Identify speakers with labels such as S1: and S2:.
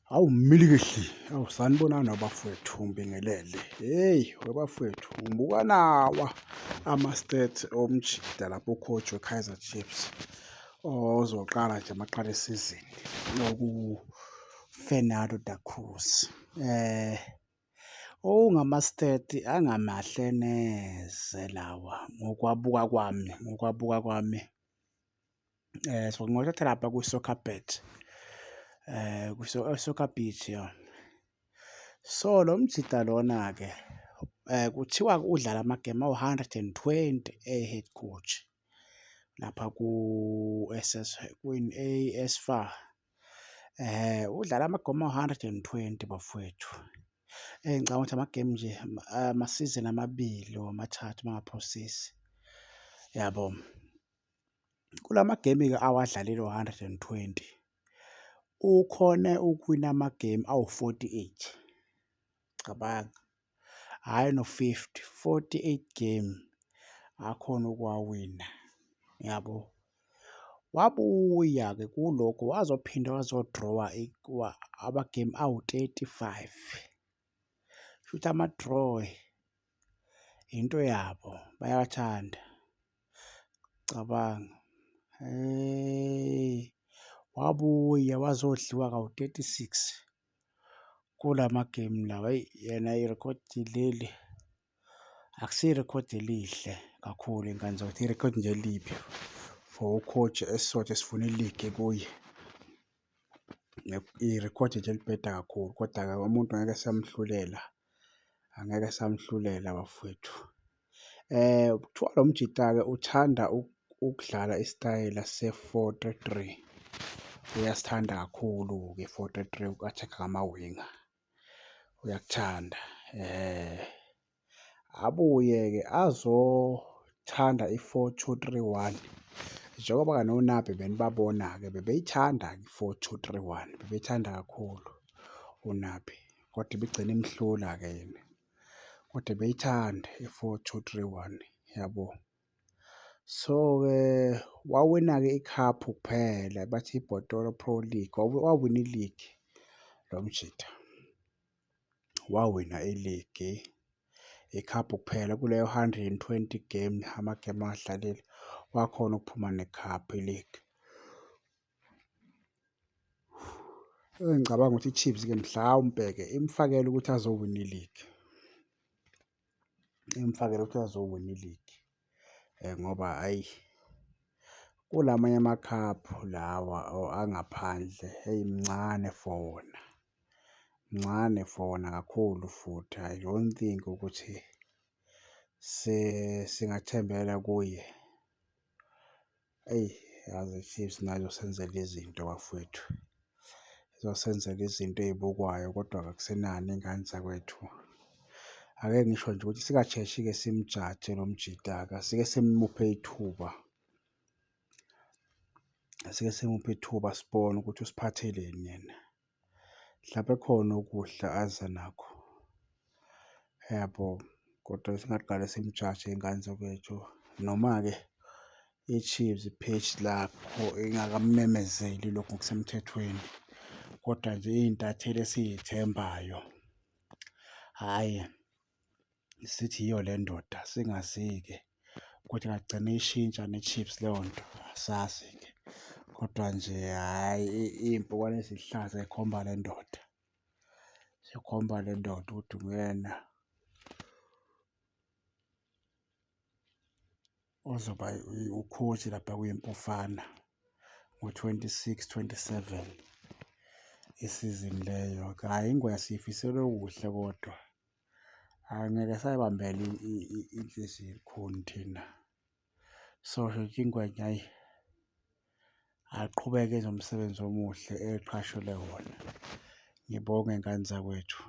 S1: Hawu mmilikihli, hawu sanibonani bafowethu, ngibingelele. Hheyi webafowethu, ngibuka nawa ama-stats omjita lapho u-coach we-Kaizer Chiefs ozoqala nje maqala isizini oku-Fernando Da Cruz. Okungama-stat angamahle neze lawa ngokwabuka kwami, ngokwabuka kwami. So ngiwathatha lapha kwi-Soccer Bet, Soccer Beat ya. So, lo mjita lona-ke kuthiwa udlale amagemu awu-120 eyi-head coach lapha ku-S_S kwini A_S FAR. Udlale amagemu awu-120 bafowethu, ngicabanga ukuthi amagemu nje amasizini amabili or amathathu uma ngingaphosisi, yabo. Kula magemu-ke awadlalile awu-120, ukhone ukuwina amagemu awu-48, cabanga, hhayi no-50, 48 game akhona ukuwawina, yabo. Wabuya-ke kulokho wazophinda wazo-draw-a amagemu awu-35, shuthi ama-draw into yabo bayawathanda, cabanga. Wabuya wazodliwa kawu-36 kula magemu lawa. Eyi yena irekhodi leli akusiyo irekhodi elihle kakhulu ngane zakwethu, irekhodi nje elibi for u-coach esisodwa esifuna iligi kuye. Irekhodi nje elibheda kakhulu, koda-ke umuntu ngeke samhlulela, angeke samhlulela bafowethu. Kuthiwa lo mjita-ke uthanda ukudlala isitayela se-four three three, uyasithanda kakhulu-ke i-four three three, uku-attack-a ngamawinga, uyakuthanda. Abuye-ke azothanda i-four two three one, njengoba-ke noNabi benibabona-ke bebeyithanda-ke i-four two three one, bebeyithanda kakhulu uNabi, kodwa ibigcine imhlula-ke yena, kodwa ebeyithanda i-four two three one, yabo. So-ke wawina-ke ikhaphu kuphela bathi iBhotolo Pro League, wawina iligi lo mjita, wawina iligi, ikhaphu kuphela kuleyo 120 game, amagemu awadlalile wakhona ukuphuma nekhaphu iligi. Engicabanga ukuthi i-Chiefs-ke mhlawumpe-ke imfakele ukuthi azowina iligi, imfakele ukuthi azowina iligi ngoba hhayi kulamanye amakhaphu lawa or angaphandle eyi mncane for wona, mncane for wona kakhulu futhi. I don't think ukuthi singathembela kuye. Eyi yazi i-Chiefs nayo izosenzela izinto bafowethu, izosenzela izinto ey'bukwayo kodwa-ke akusenani iy'ngane zakwethu. Ake ngisho nje ukuthi singasheshi-ke simujaje lo mjita-ke, asike simuphe ithuba, asike simuphe ithuba sibone ukuthi usiphatheleni yena, mhlampe khona okuhle aza nakho, yabo. Kodwa singaqale simujaje iy'ngane zakwethu noma-ke i-Chiefs page lakho ingakamemezeli lokhu ngokusemthethweni, kodwa nje iy'ntatheli esiy'thembayo, hhayi zithi yiyo le ndoda, singazi-ke ukuthi ingagcina ishintsha ne-Chiefs leyo nto, asazi-ke. Kodwa nje hhayi iy'mpukane eziluhlaza y'khomba le ndoda, zikhomba le ndoda ukuthi nguyena ozoba u-coach lapha kwiMpofana ngo-26, 27 isizini leyo. Hhayi iNgwenya siyifisela okuhle kodwa, angeke sayibambela inhliziyo elukhuni thina. So, nje iNgwenya hhayi ayiqhubeke yenze umsebenzi omuhle eqashelwe wona. Ngibonge ngane zakwethu.